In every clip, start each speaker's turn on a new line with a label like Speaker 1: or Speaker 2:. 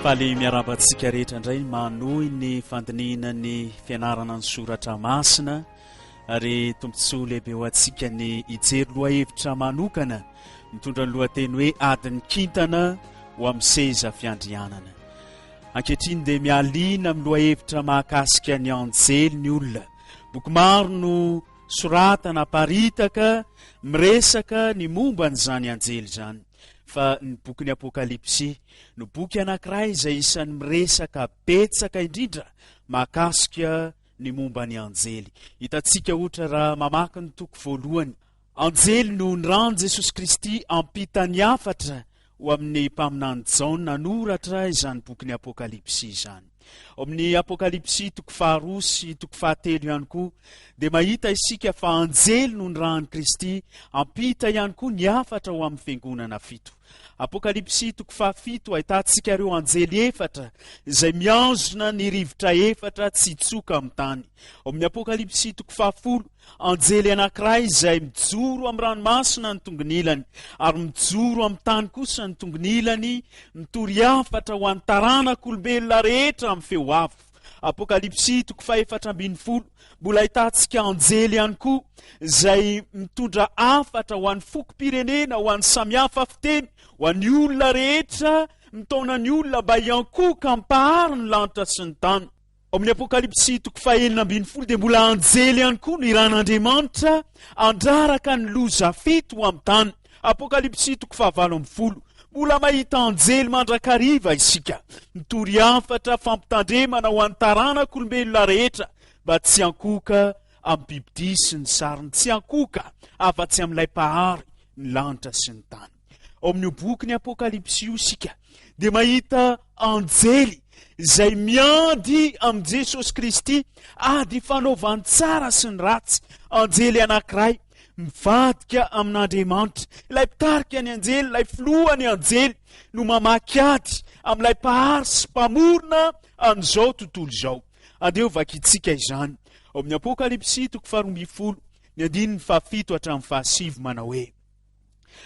Speaker 1: Faly miarahaba antsika rehetra indray manohy ny fandinihina ny fianarana ny soratra masina ary tombontsoa lehibe ho antsika ny hijery lohahevitra manokana mitondra ny lohateny hoe adin'ny kintana ho amin'ny seza fiandrianana. Ankehitriny dia mialiana amin'ny lohahevitra mahakasika ny anjely ny olona. Boky maro no soratana aparitaka miresaka ny momba an'izany anjely izany. Fa ny bokin'ny Apokalypsy no boky anankiray izay isan'ny miresaka betsaka indrindra mahakasika ny momba ny anjely. Hitantsika ohatra raha mamaky ny toko voalohany. Anjely no niran'i Jesosy Kristy hampita ny hafatra ho amin'ny mpaminany Jaona hanoratra izany bokin'ny Apokalypsy izany. Ao amin'ny Apokalypsy toko faharoa sy toko fahatelo ihany koa dia mahita isika fa anjely no nirahan'i Kristy hampita ihany koa ny hafatra ho amin'ny fiangonana fito. Apokalypsy toko fahafito ahitantsika ireo anjely efatra izay mihazona ny rivotra efatra tsy hitsoka amin'ny tany. Ao amin'ny Apokalypsy toko fahafolo Anjely anankiray izay mijoro amin'ny ranomasina ny tongony ilany, ary mijoro amin'ny tany kosa ny tongony ilany, mitory hafatra ho an'ny taranak'olombelona rehetra amin'ny feo avo. Apokalypsy toko fahefatra ambin'ny folo, mbola ahitantsika anjely ihany koa izay mitondra hafatra ho an'ny fokom-pirenena, ho an'ny samihafa fiteny, ho an'ny olona rehetra, mitaona ny olona mba hiankohoka amin'ny Mpahary ny lanitra sy ny tany. Ao amin'ny Apokalypsy toko fahenina ambin'ny folo dia mbola anjely ihany koa no iran'Andriamanitra handraraka ny loza fito ho amin'ny tany. Apokalypsy toko fahavalo ambin'ny folo. Mbola mahita anjely mandrakariva isika, mitory hafatra fampitandremana ho an'ny taranak'olombelona rehetra mba tsy hankohoka amin'ny bibidia sy ny sariny, tsy hankohoka afa-tsy amin'ilay Mpahary ny lanitra sy ny tany. Ao amin'io bokin'ny Apokalypsy io isika dia mahita anjely izay miady amin'i Jesosy Kristy, ady fanaovany tsara sy ny ratsy. Anjely anankiray mivadika amin'Andriamanitra. Ilay mpitarika ny anjely, ilay filohan'ny anjely no mamaky ady amin'ilay mpahary sy mpamorona an'izao tontolo izao. Andeha ho vakintsika izany ao amin'ny Apokalypsy toko faharoa ambin'ny folo, ny andininy fahafito hatramin'ny fahasivy manao hoe: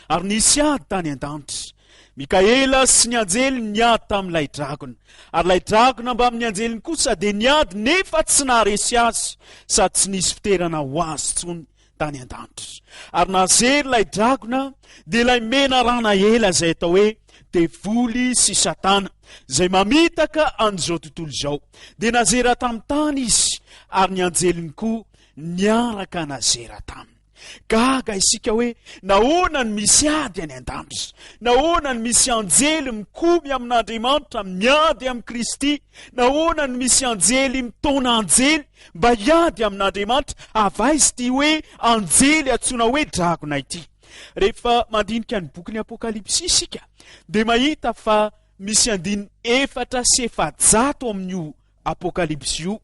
Speaker 1: Ary nisy ady tany an-danitra. Mikaela sy ny anjeliny niady tamin'ilay dragona. Ary ilay dragona mbamin'ny anjeliny kosa dia niady nefa tsy naharesy azy, sady tsy nisy fiterana ho azy intsony tany an-danitra. Ary nazery ilay dragona, dia ilay menarana ela izay atao hoe Devoly sy Satana, izay mamitaka an'izao tontolo izao. Dia nazera tamin'ny tany izy, ary ny anjeliny koa niaraka nazera taminy. Gaga isika hoe nahoana no misy ady any an-danitra? Nahoana no misy anjely mikomy amin'Andriamanitra, miady amin'i Kristy? Nahoana no misy anjely mitaona anjely mba hiady amin'Andriamanitra? Avy aiza ity hoe anjely antsoina hoe dragona ity? Rehefa mandinika ny bokin'ny Apokalypsy isika dia mahita fa misy andininy 404 amin'io Apokalypsy io,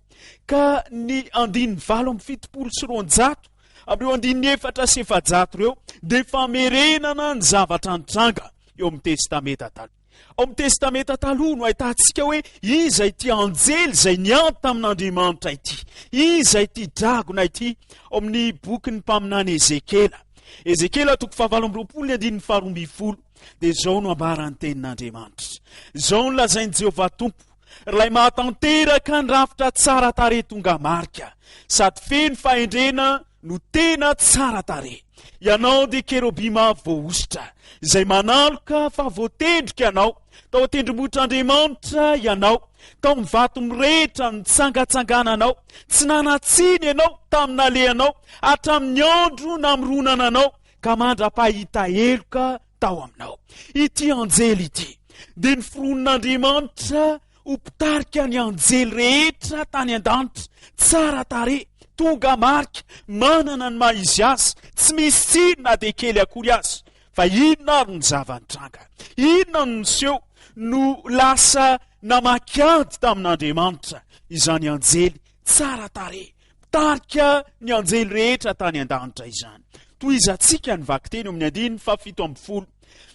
Speaker 1: ka ny andininy 278 amin'ireo andininy 404 ireo dia famerenana ny zavatra nitranga eo amin'ny Testamenta Taloha. Ao amin'ny Testamenta Taloha no ahitantsika hoe iza ity anjely izay niady tamin'Andriamanitra ity, iza ity dragona ity, ao amin'ny bokin'ny mpaminany Ezekiela. Ezekiela toko fahavalo amby roapolo ny andininy faharoa ambin'ny folo dia izao no ambaran'ny tenin'Andriamanitra. Izao no lazain'i Jehovah Tompo, Ilay mahatanteraka ny rafitra tsara tarehy tonga marika, sady feno fahendrena no tena tsara tarehy. Ianao dia kerobima voahosotra, izay manaloka fa voatendrika ianao. Tao an-tendrombohitr'Andriamanitra ianao, tao amin'ny vato mirehitra nitsangatsangananao. Tsy nanan-tsiny ianao tamin'ny nalehanao, hatramin'ny andro namoronana anao, ka mandra-pahita heloka tao aminao. Ity anjely ity dia noforonin'Andriamanitra ho mpitarika ny anjely rehetra tany an-danitra, tsara tarehy, tonga marika, manana ny maha izy azy, tsy misy tsiny na dia kely akory aza. Fa inona ary ny zava-nitranga? Inona no niseho no lasa namaky ady tamin'Andriamanitra izany anjely tsara tarehy, Mpitarika ny anjely rehetra tany an-danitra izany. Tohizantsika ny vakiteny eo amin'ny andininy faha-17.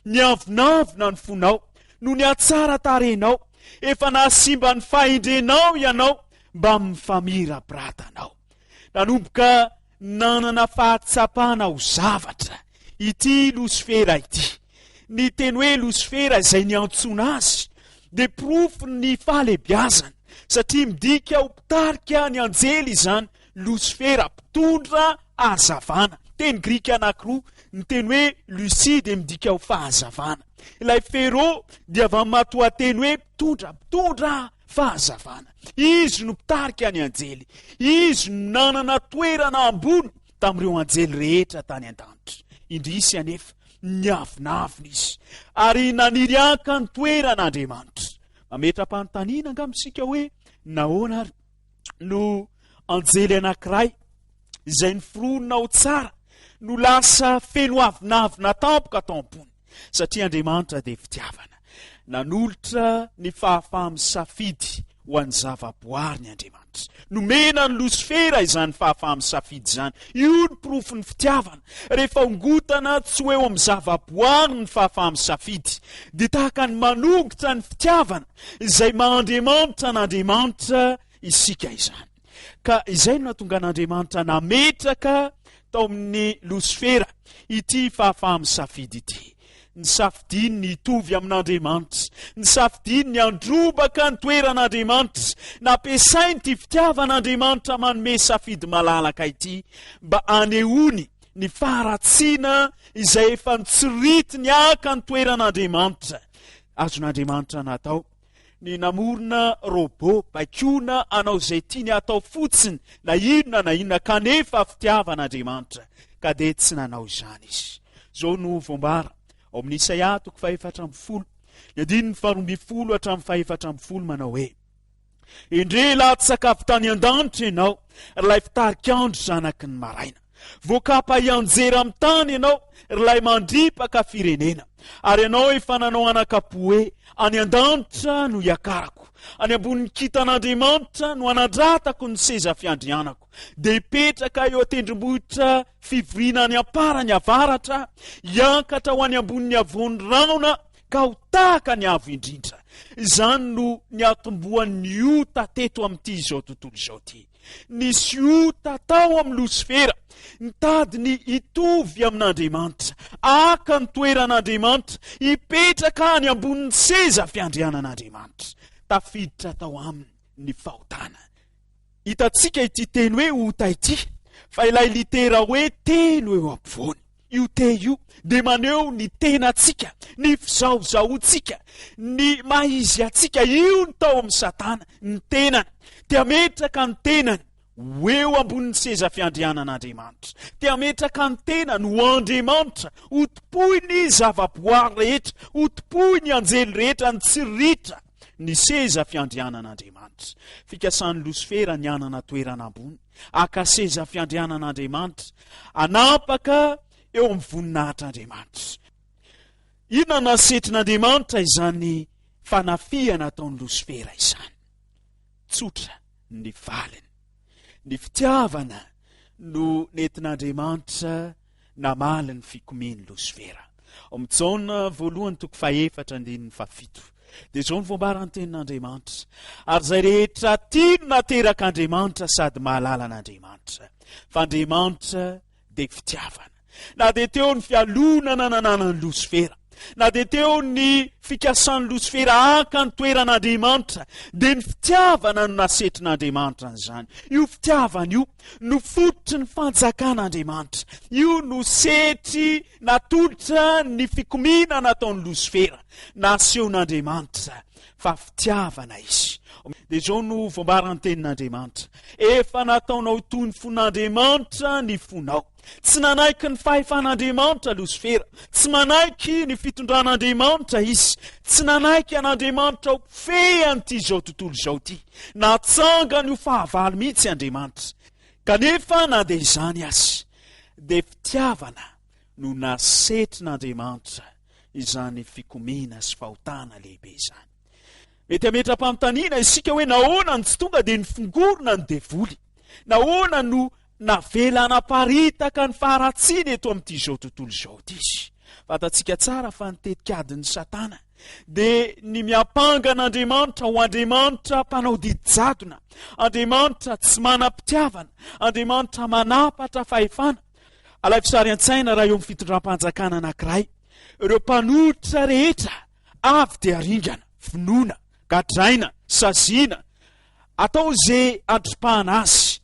Speaker 1: Niavonavona ny fonao noho ny hatsara tarehinao, efa nahasimba ny fahendrenao ianao mbamin'ny famirapiratanao. Nanomboka nanana fahatsapana ho zavatra ity Losifera ity. Ny teny hoe Losifera izay niantsoana azy. dia porofon'ny fahalehibiazany, satria midika ho mpitarika ny anjely izany, Losifera, mpitondra hazavana. Teny grika anankiroa, ny teny hoe Lucy dia midika ho fahazavana. Ilay Fero dia avy amin'ny matoanteny hoe mpitondra, mpitondra fahazavana. Izy no mpitarika ny anjely. Izy no nanana toerana ambony tamin'ireo anjely rehetra tany an-danitra. Indrisy anefa, niavonavona izy ary naniry haka ny toeran'Andriamanitra. Mametra-panontaniana angamba isika hoe nahoana ary no anjely anankiray izay niforonina ho tsara no lasa feno avonavona tampoka tao am-pony, satria Andriamanitra dia fitiavana. Nanolotra ny fahafaha-misafidy ho an'ny zavaboariny Andriamanitra. Nomena an'i Losifera izany fahafaha-misafidy izany. Io ny porofon'ny fitiavana. Rehefa ongotana tsy ho eo amin'ny zavaboary ny fahafaha-misafidy, dia tahaka ny manongotra ny fitiavana izay maha Andriamanitra an'Andriamanitra isika izany. Ka izay no nahatonga an'Andriamanitra nametraka tao amin'ny Losifera ity fahafaha-misafidy ity. Nisafidiany ny hitovy amin'Andriamanitra. Nisafidiany ny handrobaka ny toeran'Andriamanitra. Nampiasainy ity fitiavan'Andriamanitra manome safidy malalaka ity mba hanehoany ny faharatsiana izay efa notsiritiny haka ny toeran'Andriamanitra. Azon'Andriamanitra natao ny namorona robot baikoana hanao izay tiany hatao fotsiny na inona na inona kanefa fitiavan'Andriamanitra ka dia tsy nanao izany izy. Izao no voambara ao amin'ny Isaia toko faha-14 ny andininy faha-12 hatramin'ny faha-14 manao hoe Endrey latsaka avy tany an-danitra ianao, ry ilay fitarik'andro zanaky ny maraina. Voakapa hianjera amin'ny tany ianao, ry ilay mandripaka firenena. Ary ianao efa nanao anakapo hoe, Any an-danitra no hiakarako, any ambonin'ny kintan'Andriamanitra no hanandratako ny seza fiandrianako. Dia hipetraka eo an-tendrombohitra fivoriana any am-parany avaratra, hiankatra ho any ambonin'ny havoan'ny rahona, ka ho tahaka ny Avo Indrindra. Izany no niatombohan'ny ota teto amin'ity izao tontolo izao ity. Nisy ota tao amin'ny Losifera, nitady ny hitovy amin'Andriamanitra, haka ny toeran'Andriamanitra, hipetraka any ambonin'ny seza fiandrianan'Andriamanitra. Tafiditra tao aminy ny fahotana. Hitantsika ity teny hoe ota ity, fa ilay litera hoe T no eo ampovoany. Io T io dia maneho ny tenantsika, ny fizahozahoantsika, ny maha izy antsika. Io ny tao amin'i Satana, ny tenany. Te hametraka ny tenany ho eo ambonin'ny seza fiandrianan'Andriamanitra. Te hametraka ny tenany ho Andriamanitra, ho tompoin'ny zavaboary rehetra, ho tompoin'ny anjely rehetra, ny tsiritra ny seza fiandrianan'Andriamanitra. Fikasan'i Losifera ny hanana toerana ambony. haka seza fiandrianan'Andriamanitra, hanapaka eo amin'ny voninahitr'Andriamanitra. Inona no nasetrin'Andriamanitra izany fanafihana ataon'i Losifera izany? Tsotra ny valiny. Ny fitiavana no nentin'Andriamanitra namaly ny fikomian'i Losifera. Ao amin'ny Jaona voalohany toko fahefatra andininy fahafito dia izao no voambaran'ny tenin'Andriamanitra, Ary izay rehetra tia no naterak'Andriamanitra sady mahalala an'Andriamanitra, fa Andriamanitra dia fitiavana. Na dia teo ny fialonana nananan'i Losifera, na dia teo ny fikasan'i Losifera haka ny toeran'Andriamanitra, dia ny fitiavana no nasetrin'Andriamanitra an'izany. Io fitiavana io no fototry ny fanjakan'Andriamanitra. Io no setry natolotra ny fikomiana nataon'i Losifera. Nasehon'Andriamanitra fa fitiavana izy. Dia izao no voambaran'ny tenin'Andriamanitra, Efa nataonao toy ny fon'Andriamanitra ny fonao. Tsy nanaiky ny fahefan'Andriamanitra Losifera. Tsy manaiky ny fitondran'Andriamanitra izy. Tsy nanaiky an'Andriamanitra ho mpifehy an'ity izao tontolo izao ity. Natsangany ho fahavalo mihitsy Andriamanitra. Kanefa na dia izany aza, dia fitiavana no nasetrin'Andriamanitra izany fikomiana sy fahotana lehibe izany. Mety hametra-panontaniana isika hoe nahoana no tsy tonga dia nifongorona ny devoly? Nahoana no navela hanaparitaka ny faharatsiany eto amin'ity izao tontolo izao ity izy? Fantatsika tsara fa ny tetikadin'i Satana dia ny miampanga an'Andriamanitra ho Andriamanitra mpanao didy jadona, Andriamanitra tsy manam-pitiavana, Andriamanitra manapatra fahefana. Alaivo sary an-tsaina raha eo amin'ny fitondram-panjakana anankiray, ireo mpanohitra rehetra avy dia ringana, vonoina. Gadraina, saziana, atao ze andripahana azy.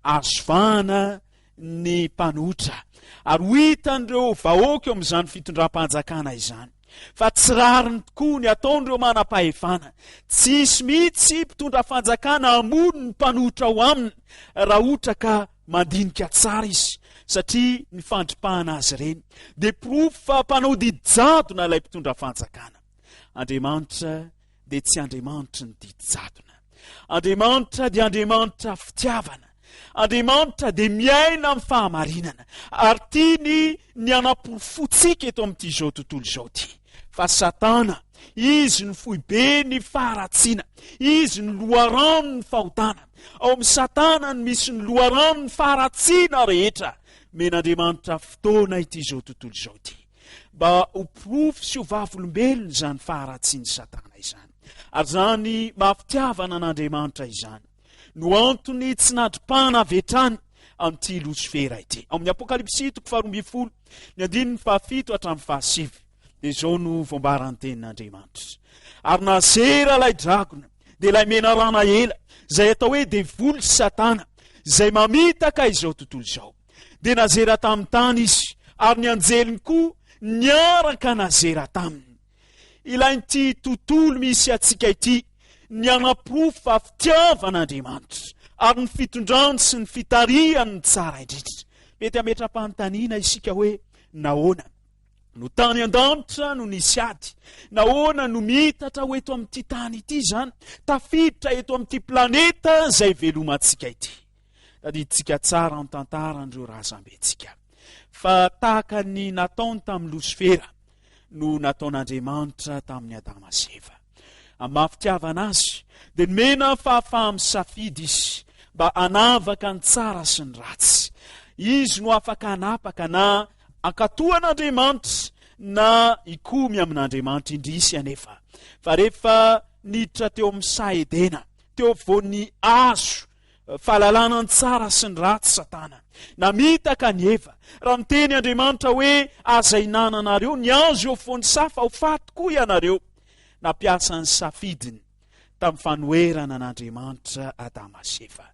Speaker 1: Azo vahana ny mpanohitra ary ho hitan'ireo vahoaka eo amin'izany fitondram-panjakana izany fa tsy rariny tokoa ny ataon'ireo manam-pahefana. Tsy hisy mihitsy mpitondra fanjakana hamono ny mpanohitra ao aminy raha ohatra ka mandinika tsara izy satria ny fandripahana azy ireny dia porofo fa mpanao didy jadona ilay mpitondra fanjakana. Andriamanitra dia tsy Andriamanitry ny didy jadona. Andriamanitra dia Andriamanitra fitiavana. Andriamanitra dia miaina amin'ny fahamarinana ary tiany ny hanaporofoantsika eto amin'ity izao tontolo izao ity fa Satana, izy no foiben'ny faharatsiana, izy no loharanon'ny fahotana. Ao amin'i Satana no misy ny loharanon'ny faharatsiana rehetra. Omen'Andriamanitra fotoana ity izao tontolo izao ity. mba ho porofo sy ho vavolombelona izany faharatsian'i Satana izany. Ary izany maha-fitiavana an'Andriamanitra izany no antony tsy nadripahana avy hatrany an'ity Losifera ity. Ao amin'ny Apokalypsy toko faharoambinifolo, ny andininy fahafito hatramin'ny fahasivy, dia izao no voambaran'ny tenin'Andriamanitra. Ary nazera ilay dragona, dia ilay menarana ela, izay atao hoe devoly sy Satana, izay mamitaka izao tontolo izao. Dia nazera tamin'ny tany izy, ary ny anjeliny koa niaraka nazera taminy. Ilain'ity tontolo misy antsika ity ny hanaporofo fa fitiavan'Andriamanitra, ary ny fitondrany sy ny fitarihany no tsara indrindra. Mety hametra-panontaniana isika hoe, Nahoana no tany an-danitra no nisy ady? Nahoana no miitatra ho eto amin'ity tany ity izany, tafiditra eto amin'ity planeta izay velomantsika ity? Tadidintsika tsara ny tantaran'ireo razambentsika fa tahaka ny nataony tamin'i Losifera no nataon'Andriamanitra tamin'i Adama sy Eva. Amin'ny maha fitiavana azy dia nomena fahafaha-misafidy izy mba hanavaka ny tsara sy ny ratsy. Izy no afaka hanapaka na hankatò an'Andriamanitra na hikomy amin'Andriamanitra. Indrisy anefa fa rehefa niditra teo amin'ny saha Edena, teo afovoan'ny hazo Fahalalana ny tsara sy ny ratsy Satana. Namitaka an'i Eva. Raha niteny Andriamanitra hoe aza ihinananareo ny hazo eo afovoan'ny saha fa ho faty koa ianareo. Nampiasa ny safidiny tamin'ny fanoherana an'Andriamanitra Adama sy Eva.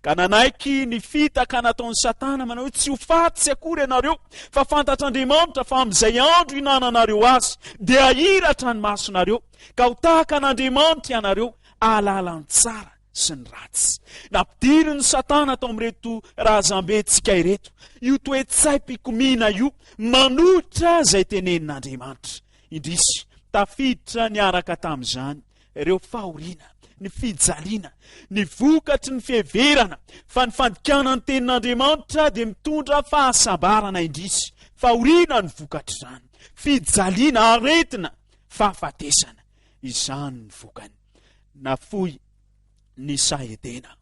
Speaker 1: Ka nanaiky ny fitaka nataon'i Satana manao hoe tsy ho faty tsy akory ianareo fa fantatr'Andriamanitra fa amin'izay andro ihinananareo azy dia hahiratra ny masonareo ka ho tahaka an'Andriamanitra ianareo hahalala ny tsara sy ny ratsy. Nampidirin'i Satana tao amin'ireto razambentsika ireto io toe-tsaim-pikomiana io manohitra izay tenenin'Andriamanitra. Indrisy, tafiditra niaraka tamin'izany ireo fahoriana, ny fijaliana, ny vokatry ny fiheverana fa ny fandikana ny tenin'Andriamanitra dia mitondra fahasambarana indrisy, fahoriana ny vokatr'izany, fijaliana, aretina, fahafatesana. Izany ny vokany. Nafoy ny saha Edena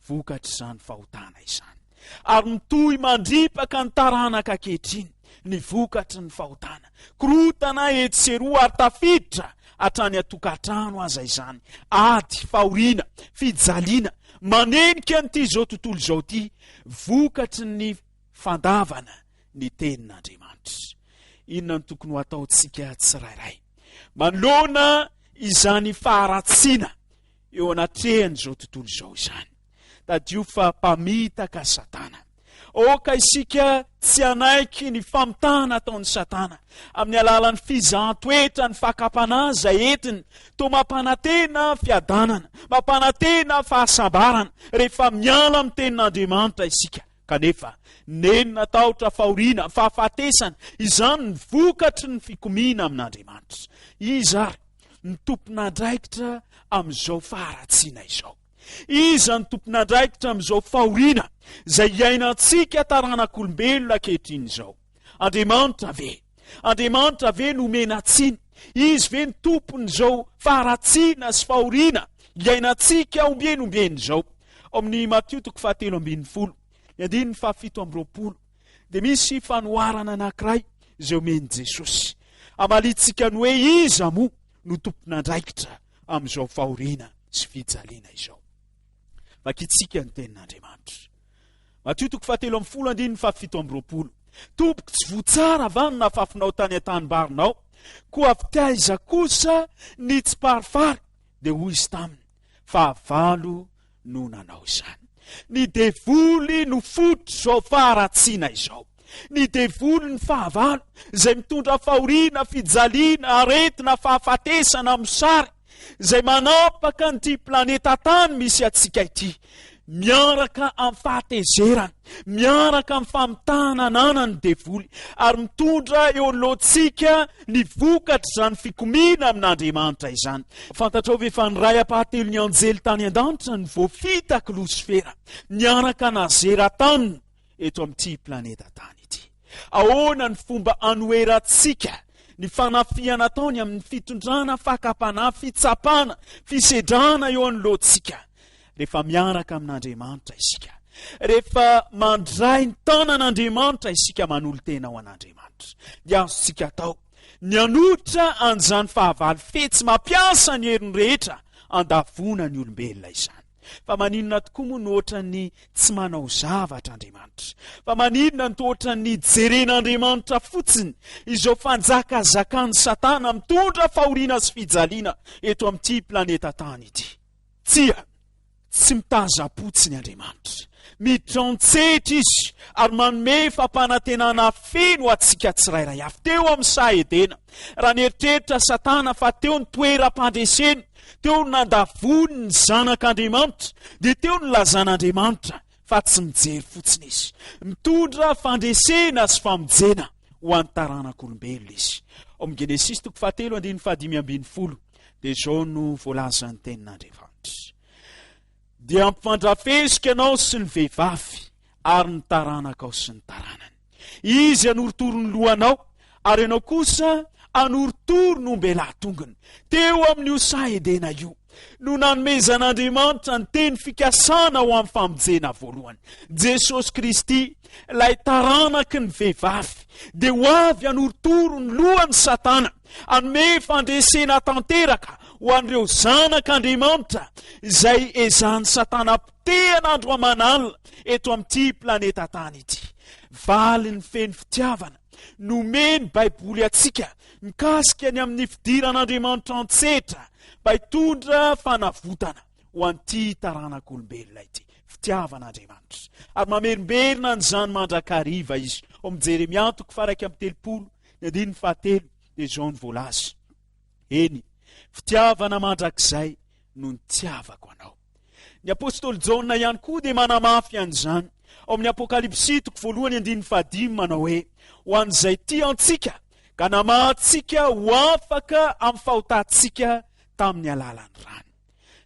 Speaker 1: vokatr'izany fahotana izany. Ary mitohy mandripaka ny taranaka ankehitriny ny vokatry ny fahotana. Korontana etsy sy eroa ary tafiditra hatrany an-tokantrano aza izany. Ady, fahoriana, fijaliana manenika an'ity izao tontolo izao ity vokatry ny fandavana ny tenin'Andriamanitra. Inona no tokony ho ataontsika tsirairay manoloana izany faharatsiana eo anatrehan'izao tontolo izao izany? Tadidio fa mpamitaka Satana. Aoka isika tsy hanaiky ny famitahana ataon'i Satana amin'ny alalan'ny fizahan-toetra, ny fakam-panahy izay entiny. Toa mampanantena fiadanana, mampanantena fahasambarana rehefa miala amin'ny tenin'Andriamanitra isika. Kanefa, nenina, tahotra, fahoriana, fahafatesana, izany ny vokatry ny fikomiana amin'Andriamanitra. Iza ary no tompon'andraikitra amin'izao faharatsiana izao? Iza no tompon'andraikitra amin'izao fahoriana izay iainantsika taranak'olombelona ankehitriny izao? Andriamanitra ve? Andriamanitra ve no omena tsiny? Izy ve no tompon'izao faharatsiana sy fahoriana iainantsika ombieny ombieny izao? Ao amin'ny Matio toko fahatelo ambin'ny folo, ny andininy fahafito amby roapolo, dia misy fanoharana anankiray izay omen'i Jesosy. Hamaliantsika ny hoe iza moa no tompon'andraikitra amin'izao fahoriana sy fijaliana izao. Vakintsika ny tenin'Andriamanitra. Matio toko fahatelo ambin'ny folo andininy fahafito amby roapolo. Tompoko, tsy voa tsara va no nafafinao tany an-tanimbarinao? Koa avy taiza kosa ny tsiparifary? Dia hoy izy taminy, Fahavalo no nanao izany. Ny devoly no fototr'izao faharatsiana izao. Ny devoly ny fahavalo izay mitondra fahoriana, fijaliana, aretina, fahafatesana, mosary, izay manapaka an'ity planeta tany misy antsika ity, miaraka amin'ny fahatezerana, miaraka amin'ny famitahana ananan'ny devoly, ary mitondra eo anoloantsika ny vokatr'izany fikomiana amin'Andriamanitra izany. Fantatrao ve fa ny ray ampahatelon'ny anjely tany an-danitra no voafitak'i Losifera niaraka nazera taminy eto amin'ity planeta tany ity? Ahoana ny fomba anoherantsika ny fanafihana ataony amin'ny fitondrana fakam-panahy, fitsapana, fisedrana eo anoloantsika? Rehefa miaraka amin'Andriamanitra isika, rehefa mandray ny tanan'Andriamanitra isika manolo-tena ho an'Andriamanitra, dia azontsika atao ny hanohitra an'izany fahavalo fetsy mampiasa ny heriny rehetra handavoana ny olombelona izany. Fa maninona tokoa moa no ohatran'ny tsy manao zavatra Andriamanitra? Fa maninona no toa ohatran'ny jeren'Andriamanitra fotsiny izao fanjakazakan'i Satana mitondra fahoriana sy fijaliana eto amin'ity planeta tany ity? Tsia, tsy mitazam-potsiny Andriamanitra. Miditra an-tsehatra Izy ary manome fampanantenana feno ho antsika tsirairay avy. Teo amin'ny saha Edena, raha nieritreritra Satana fa teo ny toeram-pandreseny, teo no nandavoany ny Zanak'Andriamanitra, dia teo no nilazan'Andriamanitra fa tsy mijery fotsiny Izy. Mitondra fandresena sy famonjena ho an'ny taranak'olombelona Izy. Ao amin'ny Genesisy toko fahatelo andininy fahadimy ambin'ny folo dia izao no voalazan'ny tenin'Andriamanitra. Dia hampifandrafesiko ianao sy ny vehivavy ary ny taranakao sy ny taranany. Izy hanorotoro ny lohanao ary ianao kosa hanorotoro ny ombelahy tongony. Teo amin'io saha Edena io no nanomezan'Andriamanitra ny teny fikasana ho amin'ny famonjena voalohany. Jesosy Kristy, ilay taranaky ny vehivavy, dia ho avy hanorotoro ny lohan'i Satana, hanome fandresena tanteraka ho an'ireo zanak'Andriamanitra izay ezahan'i Satana potehana andro aman'alina eto amin'ity planeta tany ity. Valiny feno fitiavana nomen'ny Baiboly antsika mikasika ny amin'ny fidiran'Andriamanitra an-tsetra mba hitondra fanavotana ho an'ity taranak'olombelona ity. Fitiavan'Andriamanitra. Ary mamerimberina an'izany mandrakariva izy. Ao amin'ny Jeremia toko faha-31, ny andininy fahatelo, dia izao no voalaza. Eny, fitiavana mandrakizay no nitiavako anao. Ny apostoly Jaona ihany koa dia manamafy an'izany. Ao amin'ny Apokalypsy toko voalohany andininy fahadimy manao hoe, Ho an'izay tia antsika ka namaha antsika ho afaka amin'ny fahotantsika tamin'ny alalan'ny rany.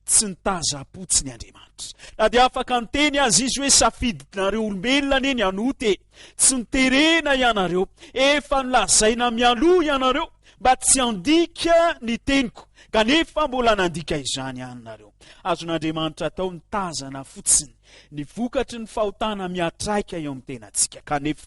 Speaker 1: Tsy nitazam-potsiny Andriamanitra. Na dia afaka niteny aza izy hoe safidinareo olombelona anie ny hanota e. Tsy noterena ianareo. Efa nolazaina mialoha ianareo mba tsy handika ny teniko, kanefa mbola nandika izany ihany nareo. Azon'Andriamanitra atao ny tazana fotsiny ny vokatry ny fahotana miatraika eo amin'ny tenantsika. Kanefa,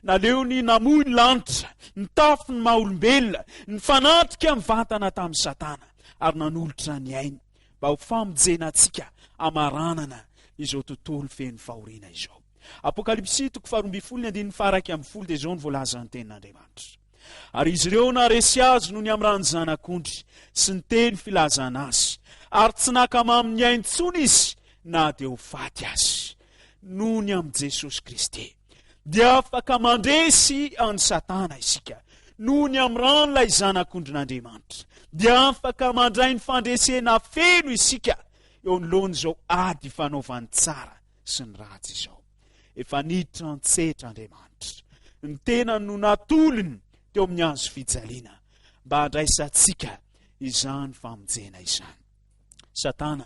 Speaker 1: naleony namoy ny lanitra, nitafy ny maha-olombelona, nifanatrika mivantana tamin'i Satana, ary nanolotra ny ainy mba ho famonjena antsika hamaranana izao tontolo feno fahoriana izao. Apokalypsy toko faharoa ambin'ny folo ny andininy faha-11 dia izao no voalazan'ny tenin'Andriamanitra. Ary izy ireo naharesy azy noho ny amin'ny ran'ny zanak'ondry sy ny teny filazana azy, ary tsy nankamamy ny ainy intsony izy na dia ho faty azy. Noho ny amin'i Jesosy Kristy, dia afaka mandresy an'i Satana isika. Noho ny amin'ny ran'ilay Zanak'ondrin'Andriamanitra, dia afaka mandray ny fandresena feno isika eo anoloan'izao ady ifanaovan'ny tsara sy ny ratsy izao. Efa niditra an-tsehatra Andriamanitra. Ny tenany no natolony teo amin'ny hazo fijaliana mba handraisantsika izany famonjena izany. Satana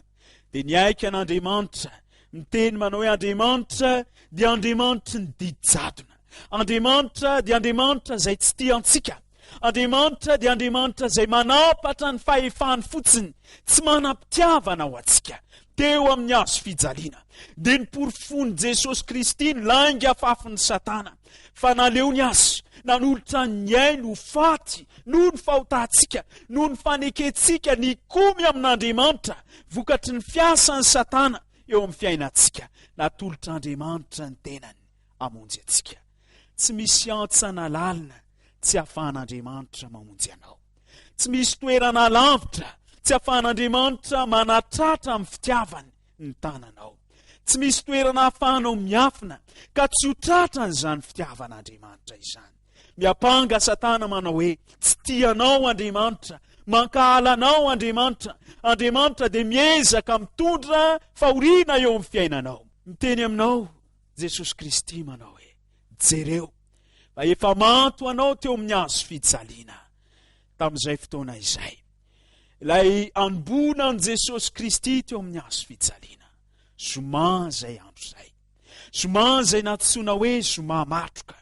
Speaker 1: dia niaiky an'Andriamanitra, miteny manao hoe Andriamanitra dia Andriamanitry ny didy jadona. Andriamanitra dia Andriamanitra izay tsy tia antsika. Andriamanitra dia Andriamanitra izay manapatra ny fahefany fotsiny, tsy manam-pitiavana ho antsika. Teo amin'ny hazo fijaliana dia niporofoin'i Jesosy Kristy ny lainga afafin'i Satana fa naleony azy nanolotra ny ainy ho faty noho ny fahotantsika, noho ny fanekentsika ny hikomy amin'Andriamanitra vokatry ny fiasan'i Satana eo amin'ny fiainantsika. Natolotr'Andriamanitra ny tenany hamonjy antsika. Tsy misy hantsana lalina tsy ahafahan'Andriamanitra mamonjy anao. Tsy misy toerana lavitra. Tsy ahafahan'Andriamanitra manatratra amin'ny fitiavany ny tananao. Tsy misy toerana ahafahanao miafina ka tsy ho tratran'izany fitiavan'Andriamanitra izany. Miampanga Satana manao hoe, Tsy tia anao Andriamanitra, mankahala anao Andriamanitra. Andriamanitra dia miezaka mitondra fahoriana eo amin'ny fiainanao. Miteny aminao Jesosy Kristy manao hoe, Jereo, fa efa manto anao teo amin'ny hazo fijaliana tamin'izay fotoana izay. Ilay anomboana an'i Jesosy Kristy teo amin'ny hazo fijaliana. Zoma izay andro izay. Zoma izay nantsoina hoe zoma matroka.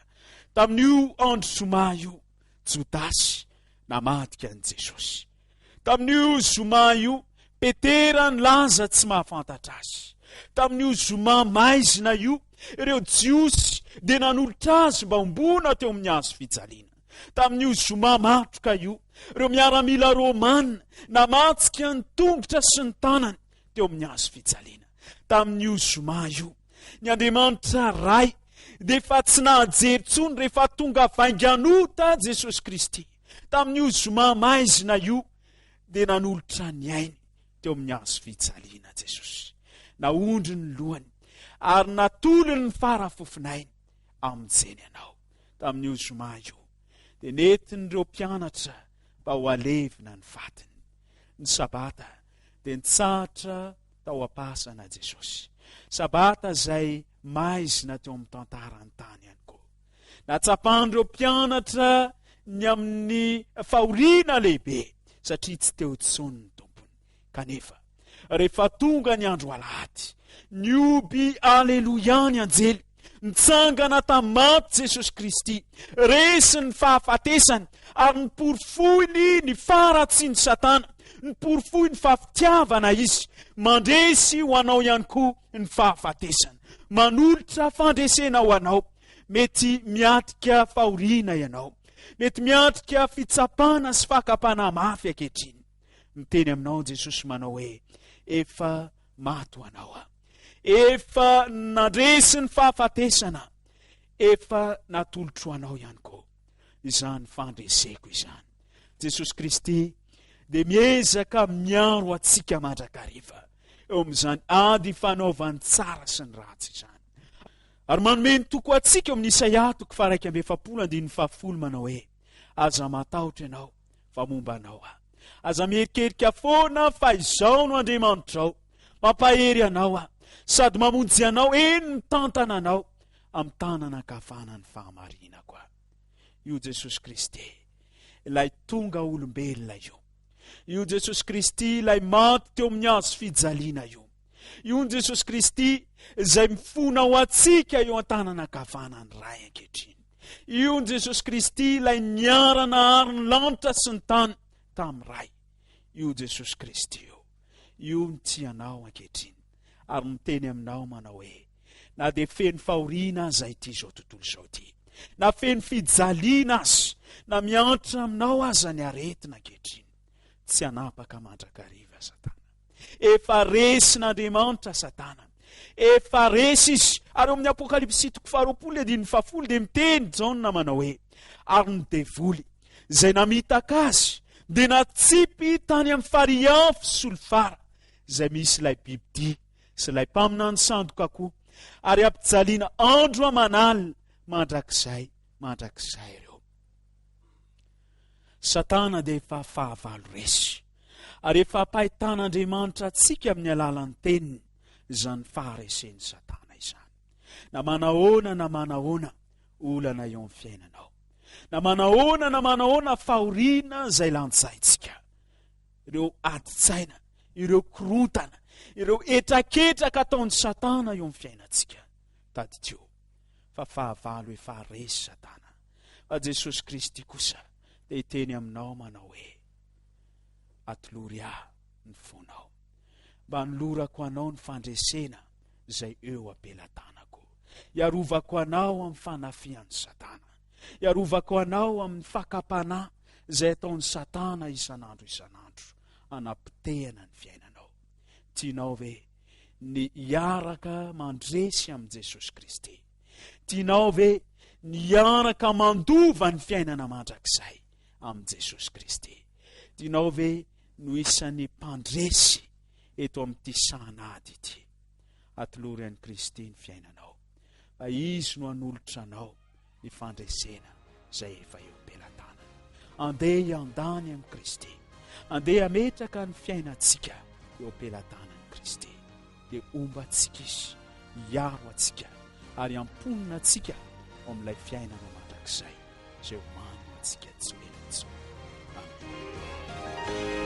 Speaker 1: Tamin'io andro zoma io, Jodasy namadika an'i Jesosy. Tamin'io zoma io, Petera nilaza tsy mahafantatra azy. Tamin'io zoma maizina io, ireo Jiosy dia nanolotra azy mba homboana teo amin'ny hazo fijaliana. Tamin'io zoma matroka io, ireo miaramila romana namatsika ny tongotra sy ny tanany teo amin'ny hazo fijaliana. Tamin'io zoma io, ny Andriamanitra Ray dia efa tsy nahajery intsony rehefa tonga vainganota Jesosy Kristy. Tamin'io zoma maizina io dia nanolotra ny ainy teo amin'ny hazo fijaliana Jesosy. Naondry ny lohany ary natolony ny fara fofonainy hamonjeny anao. Tamin'io zoma io dia nentin'ireo mpianatra mba ho alevina ny fatiny. Ny sabata dia nitsahatra tao am-pasana Jesosy. Sabata izay maizina teo amin'ny tantaran'ny tany ihany koa. Natsapan'ireo mpianatra ny amin'ny fahoriana lehibe satria tsy teo intsony ny Tompony. Kanefa, rehefa tonga ny andro alahady, nihoby aleloia ny anjely, nitsangana tamin'ny maty Jesosy Kristy, resy ny fahafatesany ary niporofoiny ny faharatsian'i Satana, niporofoiny fa fitiavana izy, mandresy ho anao ihany koa ny fahafatesana, manolotra fandresena ho anao. Mety miatrika fahoriana ianao. Mety miatrika fitsapana sy fakam-panahy mafy ankehitriny. Miteny aminao Jesosy manao hoe, efa maty ho anao aho. Efa nandresy ny fahafatesana. Efa natolotro anao ihany koa izany fandreseko izany. Jesosy Kristy dia miezaka miaro antsika mandrakariva eo amin'izany ady fanaovan'ny tsara sy ny ratsy izany. Ary manome ny toky ho antsika eo amin'ny Isaia toko faha-41 andininy fahafolo manao hoe, Aza matahotra ianao, fa momba anao aho. Aza miherikerika foana, fa izao no Andriamanitrao. Mampahery anao aho, sady mamonjy anao, eny mitantana anao amin'ny tanana ankavanan'ny fahamarinako aho. Io Jesosy Kristy, ilay tonga olombelona io. Io Jesosy Kristy, ilay maty teo amin'ny hazo fijaliana io. Io ny Jesosy Kristy izay mifona ho antsika eo an-tanana ankavanan'ny Ray ankehitriny. Io ny Jesosy Kristy ilay niara-nahary ny lanitra sy ny tany tamin'ny Ray. Io Jesosy Kristy io. Io ny tia anao ankehitriny ary miteny aminao manao hoe na dia feno fahoriana aza ity izao tontolo izao ity, na feno fijaliana aza, na miantra aminao aza ny aretina ankehitriny, tsy hanapaka mandrakariva Satana. Efa resin'Andriamanitra Satana. Efa resy izy. Ary eo amin'ny Apokalypsy toko faharoapolo andininy fahafolo dia miteny Jaona manao hoe, ary ny devoly izay namitaka azy dia natsipy tany amin'ny farihy afo solifara izay misy ilay bibidia sy ilay mpaminany sandoka koa, ary ampijaliana andro aman'alina mandrakizay mandrakizay ireo. Satana dia efa fahavalo resy, ary efa ampahitan'Andriamanitra antsika amin'ny alalan'ny teniny izany faharesen'i Satana izany. Na manahoana na manahoana olana eo amin'ny fiainanao, na manahoana na manahoana fahoriana izay lantsaintsika, ireo adin-tsaina, ireo korontana, ireo hetraketraka ataon'i Satana eo amin'ny fiainantsika, tadidio fa fahavalo efa resy Satana. Fa Jesosy Kristy kosa dia hiteny aminao manao hoe, Atolory ahy ny fonao, mba hanolorako anao ny fandresena izay eo am-pelatanako. Hiarovako anao amin'ny fanafihan'i Satana. Hiarovako anao amin'ny fakam-panahy izay ataon'i Satana isan'andro isan'andro hanapotehana ny fiainanao. Tianao ve ny hiaraka mandresy amin'i Jesosy Kristy? Tianao ve ny hiaraka mandova ny fiainana mandrakizay amin'i Jesosy Kristy? Tianao ve no isan'ny mpandresy eto amin'ity sahan'ady ity. Atolory an'i Kristy ny fiainanao, fa Izy no hanolotra anao ny fandresena izay efa eo am-pelatanana. Andeha hiandany amin'i Kristy. Andeha hametraka ny fiainantsika eo am-pelatanan'i Kristy. Dia homba antsika Izy, hiaro antsika ary hamponina antsika ao amin'ilay fiainana mandrakizay izay omany ho antsika tsy ho ela intsony. Amen.